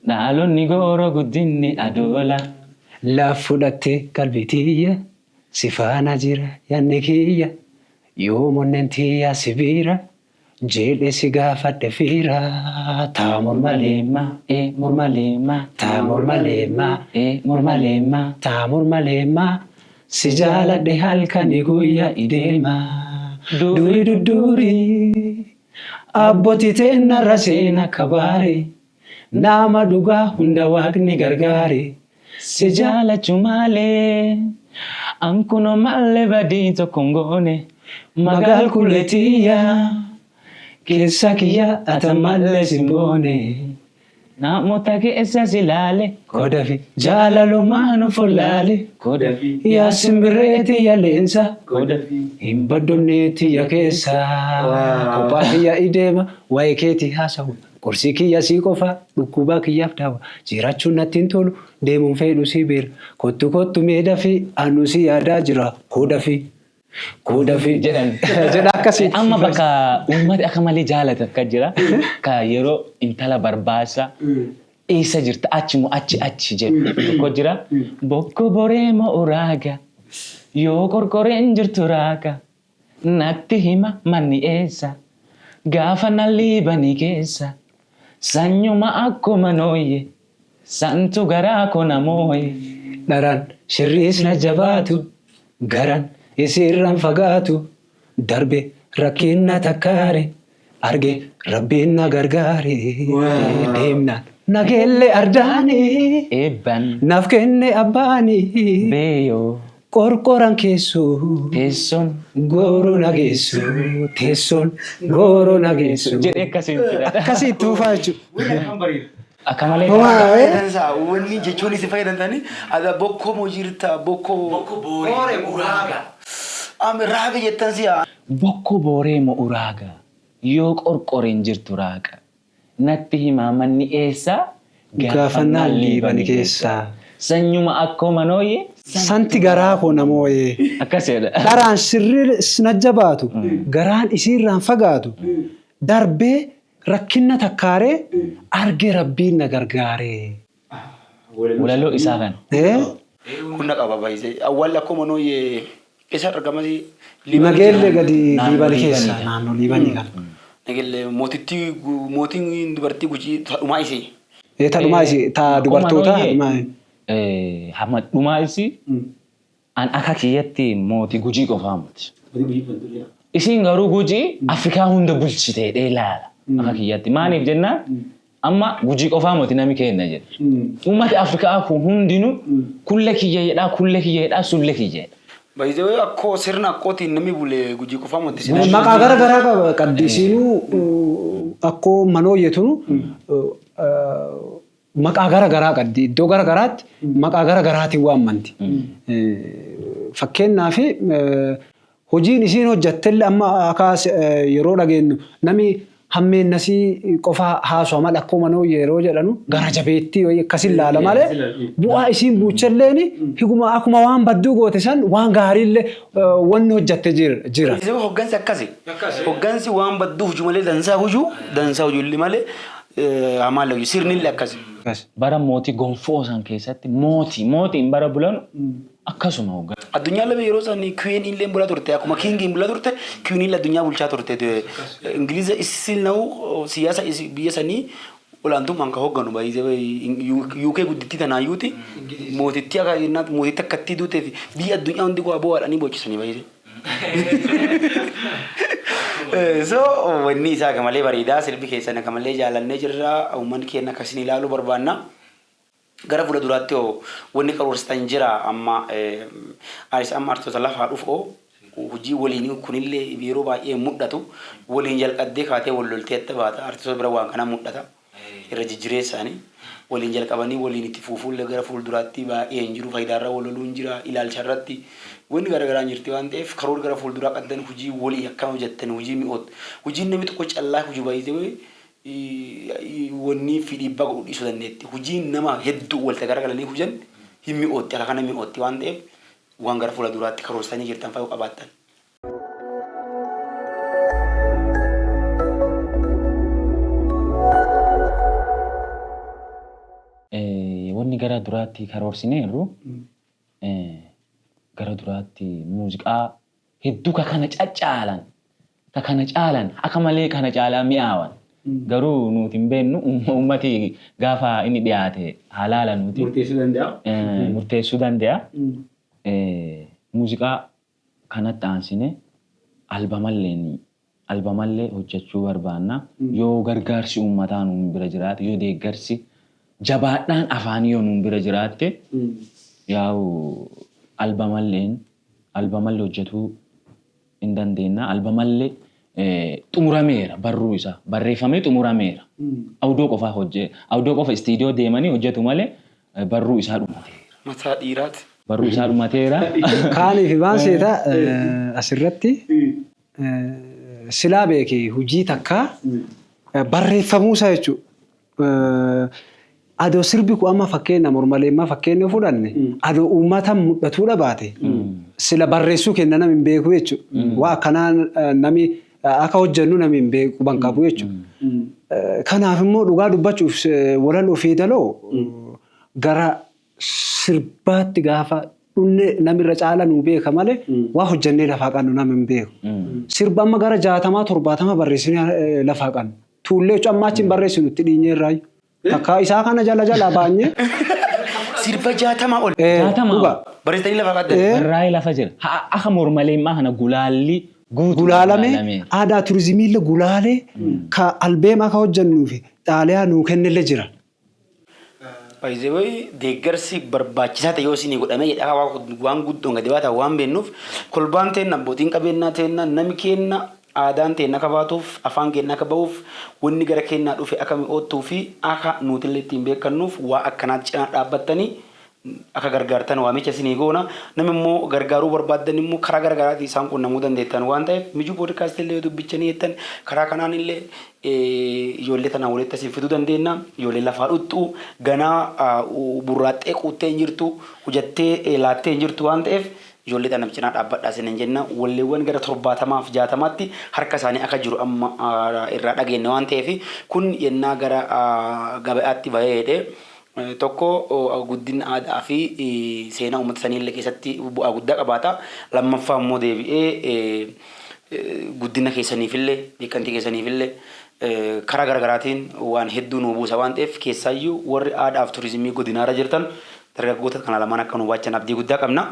[SPEAKER 1] Dhaalonni gooro guddinni adoola.
[SPEAKER 2] Laf fudhatte qalbii tiyya si faana jira yaanni kiyya yoom onneen tiyya si bira jedhe si gaafadhe fira taa morma
[SPEAKER 1] leemma ee morma leemma
[SPEAKER 2] taa morma leemma
[SPEAKER 1] ee morma leemma
[SPEAKER 2] taa morma leemma si jaaladhe halkani guyya ideema duri dudduuri abbootii teennarra seena kabaare nama dhugaa hunda waaqni gargaare
[SPEAKER 1] Si jaalachu malee ankuno malee badii tokko hin goone
[SPEAKER 2] magaal kulletiyya keessa kiyya atamallee simboone
[SPEAKER 1] namoota keessa si laale
[SPEAKER 2] kodafi jaalalumaan of wallaale
[SPEAKER 1] kodafi
[SPEAKER 2] yaa simbirreeti ya leensa
[SPEAKER 1] kodafi
[SPEAKER 2] hin baddonneeti ya keessa kophaa kiyya ideema waa'ee keetii haasawu. Qorsii kiyya sii qofa dhukkubaa kiyyaaf daawa. Jiraachuun natti hin tolu deemuun fedhu si bira. Kottu kottu mee dafii anu si yaadaa jira koo dafii. Koo dafii
[SPEAKER 1] jedhan.
[SPEAKER 2] Jedha akkasii.
[SPEAKER 1] Amma bakka uummati akka malee jaalatu akka jira. Ka yeroo intala barbaasa eessa jirta achi moo achi achi jedhu tokko jira. Bokko boree moo uraaga yoo qorqoreen jirtu raaga natti hima manni eessa gaafa na liibanii keessa sanyuma akkuma nooyye santu garaa koo na mooye.
[SPEAKER 2] Dharaan shirriis na jabaatu garan isiirraan fagaatu darbe rakkinna takkaare arge rabbiin na gargaare deemnaan nageelle ardaani
[SPEAKER 1] Eebban
[SPEAKER 2] naaf kenne abbaani
[SPEAKER 1] beeyoo
[SPEAKER 2] qorqoran keessoo
[SPEAKER 1] teessoon
[SPEAKER 2] gooroo nageessu teessoon gooroo nageessu
[SPEAKER 1] jedhee akkasiin fudhata.
[SPEAKER 2] Akkasii itti fufaa jechuudha.
[SPEAKER 1] Akka malee
[SPEAKER 3] Fayyadamsaa wanni jechuun isin fayyadamtanii ada bokkoo moo jirta bokkoo. Bokkoo booree uraaga. Raaga jettan si'a.
[SPEAKER 1] Bokko booree moo uraaga yoo qorqoreen jirtu raaqa natti himaa manni eessaa
[SPEAKER 2] Gaafannaan liibani keessaa.
[SPEAKER 1] Sanyuma akkuma nooyye
[SPEAKER 2] Santi garaa koo namooyee.
[SPEAKER 1] akkas jedha.
[SPEAKER 2] Dharaan sirrii na jabaatu garaan isiirraan fagaatu darbee rakkinna takkaaree arge rabbiin na gargaaree.
[SPEAKER 1] Walaloo isaa kana.
[SPEAKER 2] Eh?
[SPEAKER 3] Kun na qaba baay'isee. Awwaalli akkuma nooyye eessa argamas.
[SPEAKER 2] Nageellee gadi
[SPEAKER 1] Naannoo
[SPEAKER 2] liibani
[SPEAKER 1] Liibanii
[SPEAKER 2] keessa
[SPEAKER 1] kana.
[SPEAKER 2] naannoo liibanii kana.
[SPEAKER 3] Nageellee mootittii mootiin dubartii Gujii dhumaa isee.
[SPEAKER 2] Eh, ta dhumaa isii ta
[SPEAKER 1] Akkuma
[SPEAKER 2] dubartoota
[SPEAKER 1] nooyyee,
[SPEAKER 2] dhumaa.
[SPEAKER 1] Hamma dhumaa isii an akka kiyyatti mootii Gujii qofaa miti. Isiin garuu Gujii Afrikaa hunda bulchite jedhee ilaala akka kiyyatti. Maaliif jennaan amma Gujii qofaa miti nami kenna jedha. Uummati Afrikaa kun hundinuu kulle kiyya jedhaa kulle kiyya jedhaa sulle kiyya jedha.
[SPEAKER 3] Baay'isee akkoo sirna akkootiin namni bule Gujii qofaa miti.
[SPEAKER 2] Maqaa gara garaa qaba qabdi isiinuu akkoo manooyyetunu maqaa gara garaa qabdi iddoo gara garaatti maqaa gara garaatiin waammanti. Fakkeenyaaf hojiin isiin hojjattellee amma akka yeroo dhageenyu nami hammeennasii qofa haasoo malee akkoo manooyyee yeroo jedhanu gara jabeettii wayii akkasin laala malee bu'aa isiin buuchelleen higuma akkuma waan badduu goote san waan gaariillee wanni hojjatte jira.
[SPEAKER 3] Baay'isee hoggansi akkasi. Hoggansi waan badduu hujuu malee dansaa hujuu dansaa hujuu malee hamaan hojii sirnillee akkasi.
[SPEAKER 1] Bara mootii gonfoo san keessatti mootii mootiin bara bulanu akkasuma hoggaa.
[SPEAKER 3] Addunyaan lama yeroo san queen illee bulaa turte akkuma kingiin bulaa turte queen illee addunyaa bulchaa turte. Ingiliza isin na'u siyaasa biyya sanii olaantummaan kan hoogganu baay'isee UK guddittii tanaayyuuti mootittii akka mootittii akkattii duutee fi biyya addunyaa hundi waa bo'aadhanii boochisanii baay'isee. So wanni isaa akka malee bareedaa sirbi keessan akka malee jaalannee jirra uummanni keenya akkasiin ilaaluu barbaanna. Gara fuula duraatti hoo wanni karoorsitan jira amma anis amma artistoota lafaa dhufu hoo hojii waliin kunillee yeroo baay'ee mul'atu waliin jalqabdee kaatee wal loltee adda baata artistoota bira waan kanaa mul'ata irra jijjireessaanii waliin jalqabanii waliin itti fuufuullee gara fuulduraatti baay'ee hin jiru faayidaarra wal loluun jira ilaalcha irratti wanni garaagaraa hin jirti waan ta'eef karoora gara fuulduraa qabdan hojii walii akkam hojjettan hojii mi'oot hojiin namni tokko callaa hojii baay'ee wanni fi dhiibbaa godhu dhiisuu dandeetti. Hojiin nama hedduu walitti garagalanii hojan hin mi'ootti akka kana mi'ootti waan ta'eef waan gara fuula duraatti karoorsitanii jirtan fa'aa qabaattan.
[SPEAKER 1] Wanni gara duraatti karoorsineerru gara duraatti muuziqaa hedduu ka kana caccaalan ka kana caalan akka malee kana caalaa mi'aawan garuu nuti hin beeknu uummati gaafa inni dhiyaate halaala nuti
[SPEAKER 3] Murteessuu danda'a.
[SPEAKER 1] Murteessuu danda'a. Muuziqaa kanatti aansine albamallee hojjechuu barbaanna. Yoo gargaarsi uummataa nuun bira jiraate yoo deeggarsi jabaadhaan afaanii yoo nuun bira jiraatte yaa'u albamallee hojjetuu hin dandeenya. Albamallee xumurameera barruu isaa barreeffamee xumurameera. Awudoo qofa hojje awudoo qofa istiidiyoo deemanii hojjetu malee barruu isaa dhumateera.
[SPEAKER 3] Mataa dhiiraati.
[SPEAKER 1] Barruu isaa dhumateera.
[SPEAKER 2] Kaanii fi waan seeta asirratti silaa beeke hojii takkaa Barreeffamuu isaa jechuudha. Adoo sirbi kun amma fakkeenya mormaleemmaa fakkeenya yoo fudhanne, adoo uummata mul'atuu baate, sila barreessuu kenna namni hin beeku jechuudha. Waa akkanaa nami akka hojjennu namni hin beeku ban qabu jechuudha. Kanaaf immoo dhugaa dubbachuuf, walaloo fi yeedaloo gara sirbaatti gaafa dhunne namirra caala nuu beeka malee, waa hojjennee lafaa qabnu namni hin beeku. Sirba amma gara 60 70 barreessinee lafaa qabnu. Tuullee jechuun amma achi hin barreessinu, itti dhiinyeerraayu. Takka isaa kana jala jala baanyee.
[SPEAKER 3] Sirba 60 ol.
[SPEAKER 1] 60
[SPEAKER 2] Dhugaa.
[SPEAKER 3] Barreessitanii lafaa qabdan.
[SPEAKER 1] Barraa'ee lafa jira. Akka mormaleemmaa kana gulaalli guutuu
[SPEAKER 2] Gulaalame, aadaa turizimiillee gulaalee ka albeema akka hojjennuuf xaaliyaa nuu kennellee jira.
[SPEAKER 3] Baay'ee deeggarsi barbaachisaa ta'e yoo isinii godhamee jedha, waan guddoon gadi baatan waan beeknuuf, kolbaan teenna, abbootiin qabeenyaa teenna, nami keenna, aadaan teenna akka baatuuf, afaan keenna akka bahuuf, wanni gara keennaa dhufe akka mi'oottuu fi akka nuutillee ittiin beekannuuf, waa akkanaatti cinaa dhaabbattanii akka gargaartan waamicha isinii goona. Namni immoo gargaaruu barbaaddan immoo karaa garaagaraatiin isaan quunnamuu dandeettan waan ta'eef, Mijuu Poodkaastii illee yoo dubbichanii jettan, karaa kanaan illee ijoollee tanaan walitti isin fiduu dandeenya. Ijoollee lafaa dhuttu ganaa burraaxxee quuttee hin jirtu, hujattee laattee hin jirtu waan ta'eef, ijoollee tana cinaa dhaabbadhaa isiniin jenna. Walleewwan gara 70f 60tti harka isaanii akka jiru amma irraa dhageenye waan ta'eef, kun yennaa gara gabayaatti bahee jedhee tokko guddina aadaa fi seenaa uummata sanii illee keessatti bu'aa guddaa qabaata. Lammaffaa immoo deebi'ee guddina keessaniifillee, beekamtii keessaniifillee karaa garaagaraatiin waan hedduu nu buusa waan ta'eef, keessaayyuu warri aadaaf turizimii godinaarra jirtan dargaggoota kana lamaan akka nu baachan abdii guddaa qabna.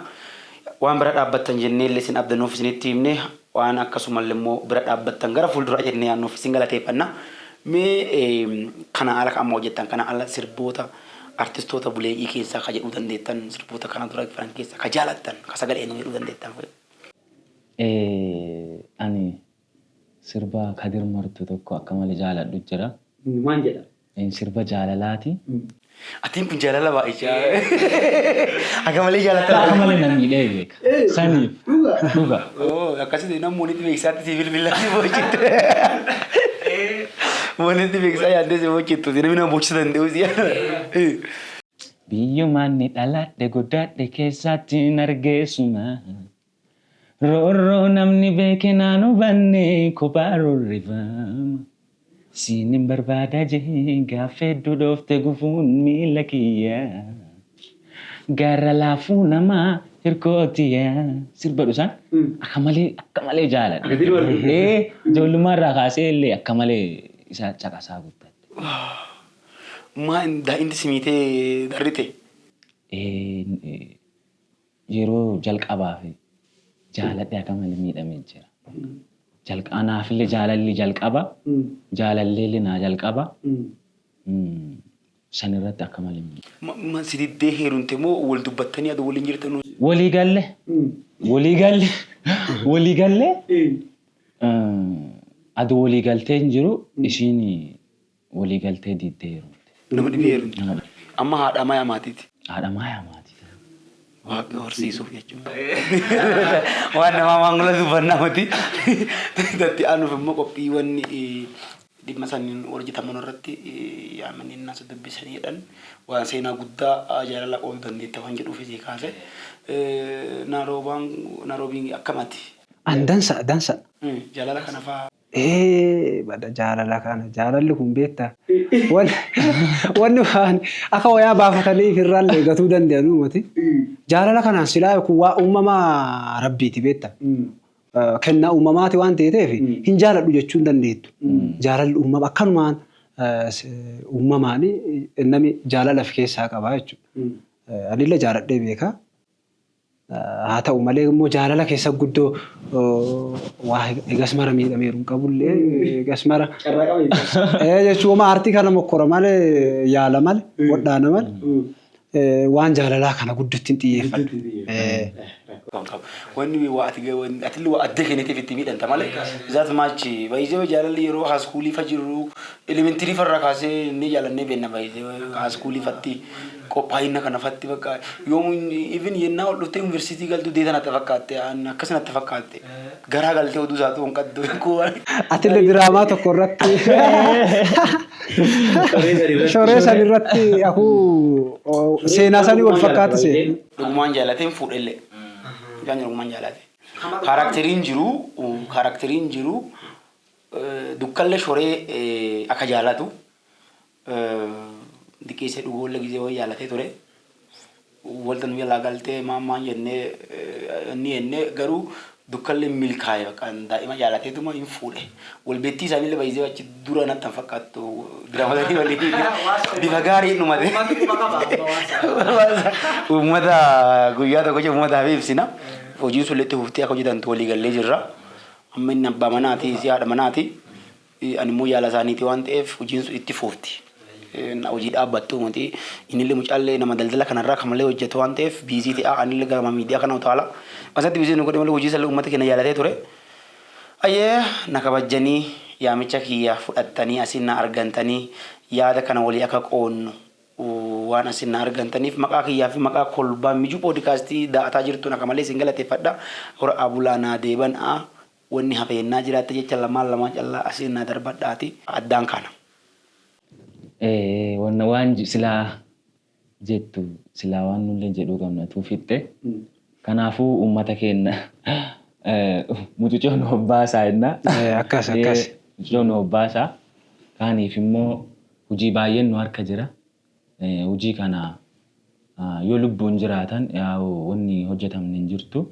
[SPEAKER 3] Waan bira dhaabbattan jennee illee isin abdannuuf isinitti himne, waan akkasumallee immoo bira dhaabbattan gara fuulduraa jennee yaadnuuf isin galateeffanna. Mee kana ala amma hojjettan kana ala sirboota artistoota buleeyyii keessaa ka jedhuu dandeettan, sirboota kana dura jiran keessaa ka jaalattan, ka sagalee nu jedhuu dandeettan?
[SPEAKER 1] Ani sirba Kadir Martu tokko akka malee jaaladhu jira.
[SPEAKER 3] Maal jedha?
[SPEAKER 1] Sirba jaalalaati.
[SPEAKER 3] Atiin kun jaalala baay'ichaa. Akka malee jaalatta.
[SPEAKER 1] Akka malee na miidhee beeka. Saniif. Dhuga.
[SPEAKER 3] Akkasitti namni walitti beeksisaatti si bilbilaa si boocittu. Walitti beeksisaa yaaddee si boocittu. Namni nama boochisuu danda'u si yaada.
[SPEAKER 1] Biyyumaan ni dhaladhe guddadhe keessatti hin argeessuma. Roorroo namni beeke naan hubanne, kophaa roorrifama. Siin hin barbaada jee gaafa hedduu dhoofte gufuun miila kiyya. Gaara laafuu namaa hirkootiya. Sirba dhusaan akka malee jaaladha. Ijoollummaa irraa kaasee illee akka malee isa caqasaa guddadhe.
[SPEAKER 3] Maa daa'imti si miitee darrite?
[SPEAKER 1] Yeroo jalqabaaf jaaladhe akka malee miidhamee jira. Anaafillee jaalalli jalqaba. Jaalalleellee naa jalqaba. San irratti akka malee miidhame.
[SPEAKER 3] Si diddee heerumte moo wal dubbattanii aduu waliin jirtanuu?
[SPEAKER 1] Walii galle. Walii galle. Walii galle. Aduu walii galtee hin jiru, ishiin walii galtee diddee heerumte.
[SPEAKER 3] Nama dhibee heerumte. Nama dhibee. Amma haadha mayaa maatiiti.
[SPEAKER 1] Haadha maayaa maatii.
[SPEAKER 3] Waaqni horsiisuuf jechuudha. Waan namaa maangula dubbannaa miti. Datti aanuuf immoo qophiiwwan dhimma saniin hojjetaman irratti yaamanii nas dubbisanii jedhan, waan seenaa guddaa jaalala qooduu dandeette waan jedhuuf isii kaase. Naaroobiin akkamati?
[SPEAKER 2] An dansa, dansa.
[SPEAKER 3] Jaalala kana fa'aa.
[SPEAKER 2] Ee, bada jaalala kana, jaalalli kun beektaa, wanni waan akka wayaa baafatanii ofirraallee gatuu danda'an uumati. Jaalala kanaan silaa kun waa uumamaa rabbiiti, beektaa. Kennaa uumamaati waan ta'eef hin jaaladhu jechuu hin dandeettu. Jaalalli uumama akkanumaan uumamaan namni jaalala of keessaa qaba jechuudha. Anillee jaaladhee beekaa. Haa ta'u malee immoo jaalala keessa guddoo waa egas mara miidhameeru hin qabullee egas mara.
[SPEAKER 3] Carraa qaba jechuudha.
[SPEAKER 2] Jechuun homaa aartii kana mokkora malee, yaala malee, wadhaana malee, waan jaalalaa kana guddotti hin xiyyeeffadhu.
[SPEAKER 3] Qabu qabu. Wanni waa ati atillee waa addee kenniteef itti miidhamta malee. That much baay'ee jaalalli yeroo high schoolii fa jirru, elementary farraa kaasee inni jaalannee beekna. Baay'ee high schoolii fatti qophaa'ina kana fatti bakka yoomuu even yennaa ol dhuftee yuunivarsiitii galtu deeta natti fakkaatte, akkas natti fakkaatte, garaa galtee oduu isaatu hin qaddu.
[SPEAKER 2] Atillee diraamaa tokko irratti, shoree san irratti akuu seenaa sanii wal fakkaata see.
[SPEAKER 3] Dhugumaan jaalateen fuudhellee. Mucaan dhugumaan jaalate. Characteriin jiru dukkallee shoree akka jaalatu diqqeessee dhugoollee gizee wayii jaalatee ture. Walta nu jalaa galtee maan maan jennee inni jennee, garuu dukkallee milkaa'e, bakka daa'ima jaalateetuma hin fuudhe. Walbeettii isaaniillee baay'isee achi dura natti hin fakkaattu, diraamatanii walii bifa gaarii dhumate. Uummata guyyaa tokko uummataaf ibsina. Hojiin sun itti fuftee akka hojjetantu walii gallee jirra. Amma inni abbaa manaati, si haadha manaati. Ani immoo yaala isaaniiti waan ta'eef hojiin sun itti fufti. Hojii dhaabbattu miti. Innillee mucaallee nama daldala kanarraa kan malee hojjetu waan ta'eef busy ta'a. Anillee gara miidiyaa kana utaala. Asatti busy nu godhe malee hojii sallee uummata keenya jaalatee ture. Ayyee, na kabajjanii yaamicha kiyya fudhattanii asin na argantanii yaada kana walii akka qoonnu waan asin na argantaniif maqaa kiyyaa fi maqaa kolbaa Mijuu Podcastii daa'ataa jirtuun akka malee isin galateeffadha. Hora abulaa naa deeban'a. Wanni hafeennaa jiraatte jecha lamaan lamaan callaa asiin na darbadhaati. Addaan kana.
[SPEAKER 1] Wanna waan silaa jettu, silaa waan nullee jedhuu qabna tuufixxe. Kanaafuu uummata keenya mucucoo nu hobbaasaa jenna.
[SPEAKER 2] Akkas akkas.
[SPEAKER 1] Mucucoo nu hobbaasaa. Kaaniif immoo hojii baay'een nu harka jira. Hojii kana yoo lubbuun jiraatan yaa'u wanni hojjetamne hin jirtu.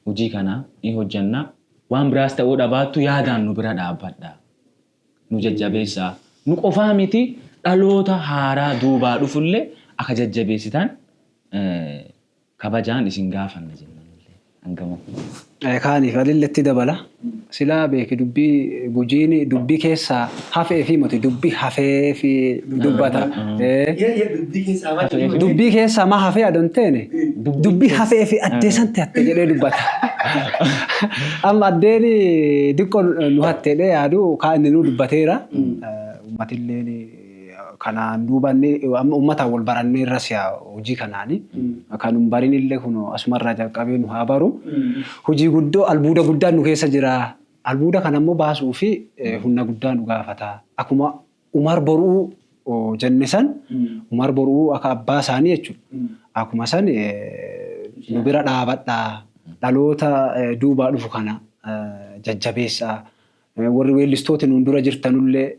[SPEAKER 1] Hojii kana ni hojjenna. Waan biraas ta'uu dhabaattu yaadaan nu bira dhaabbadha. Nu jajjabeessaa. Nu qofaa miti, dhaloota haaraa duubaa dhufullee akka jajjabeessitan kabajaan isin gaafanna jenna nullee. Hangama.
[SPEAKER 2] Kaaniif alilletti dabala. Silaa beeki, dubbii Gujiin dubbii keessaa hafee fi miti, dubbii hafee fi dubbata. Dubbii keessaa ma hafee adon teene, dubbii hafee fi addee santi hatte jedhee dubbata. Amma addeen diqqoo nu hatteedhee yaadu kaan inni nu dubbateera. Uummatilleen kanaan duubanne amma uummataan wal barannee irras yaa hojii kanaani. Kan hin barinillee kun asumarraa jalqabee nu haa baru. Hojii guddoo albuuda guddaan nu keessa jira. Albuuda kana immoo baasuu fi humna guddaa nu gaafata. Akkuma Umar Boruu jenne san, Umar Boruu akka abbaa isaanii jechuudha. Akkuma san nu bira dhaabadhaa. Dhaloota duubaa dhufu kana jajjabeessaa. Warri weellistooti nuun dura jirtanullee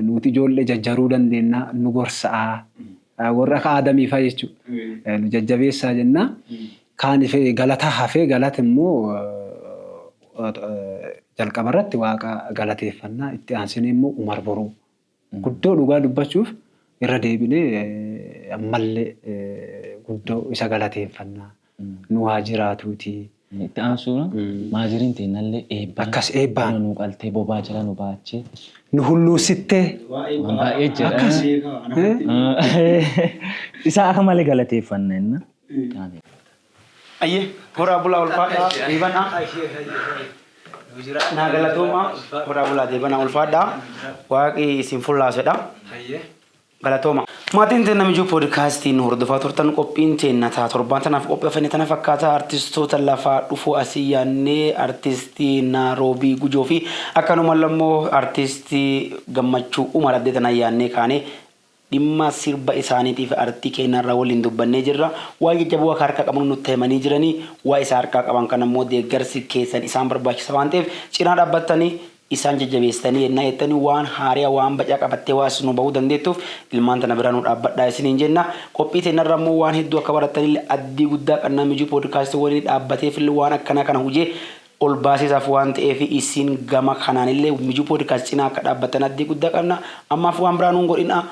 [SPEAKER 2] nuti ijoollee jajjaruu dandeenya, nu gorsa'a. Warri akka Aadamii fa'a jechuudha. Nu jajjabeessaa jenna. Kaaniif galata hafee, galata immoo jalqaba irratti Waaqa galateeffannaa, itti aansinee immoo Umar Boruu. Guddoo dhugaa dubbachuuf irra deebinee ammallee guddoo isa galateeffannaa. Nu haa jiraatuuti.
[SPEAKER 1] Itti aansuun maaziriin teennallee eebbaan.
[SPEAKER 2] Akkas eebbaan.
[SPEAKER 1] Nu qaltee bobaa jala nu baachee.
[SPEAKER 2] Nu hulluusittee.
[SPEAKER 1] Waan baay'ee jira.
[SPEAKER 2] Akkas.
[SPEAKER 1] Isaa akka malee galateeffanna inna.
[SPEAKER 3] Ayyee, horaa bulaa, ulfaadhaa, deebanaa. Naa galatoomaa, horaa bulaa, deebanaa, ulfaadhaa. Waaqi isin fullaasedha. Galatooma. Maatiin teenya Mijuu Podcastii nu hordofaa turtan, qophiin teenya taa torbaan tanaaf qopheeffanne tana fakkaata. Artistoota lafaa dhufuu asii yaannee, artistii Naaroobii Gujoo fi akkanuma immoo artistii Gammachuu Umar addee tana yaannee kaanee dhimma sirba isaaniitii fi artii keenyarraa waliin dubbannee jirra. Waan jajjaboo akka harka qaban nutti himanii jiranii, waa isaa harkaa qaban kan ammoo deeggarsi keessan isaan barbaachisa waan ta'eef cinaa dhaabbattanii isaan jajjabeessitanii yennaa jettanii waan haariyaa waan bacaa qabattee waa nu bahuu dandeettuuf ilmaan tana biraa nu dhaabbadhaa isiniin jenna. Qophii teenyarra immoo waan hedduu akka barattanillee addii guddaa qannaa. Mijuu Podcastii waliin dhaabbateefillee waan akkanaa kana hujee ol baaseesaaf waan ta'eef isin gama kanaanillee Mijuu Podcast cinaa akka dhaabbattan addii guddaa qabna. Ammaaf waan biraa nuun godhina.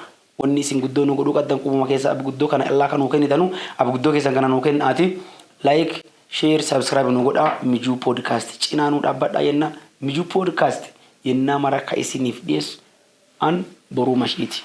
[SPEAKER 3] Wanni isin guddoo nu godhuu qabdan qubuma keessa abguddoo kana illaa kan nuu kennitanu abguddoo keessan kana nuu kennaati. Like, share, subscribe nu godhaa. Mijuu Podcast cinaa nu dhaabbadhaa jenna. Mijuu Podcast yennaa mara ka isiniif dhiyeessu an Boruu Mashiiti.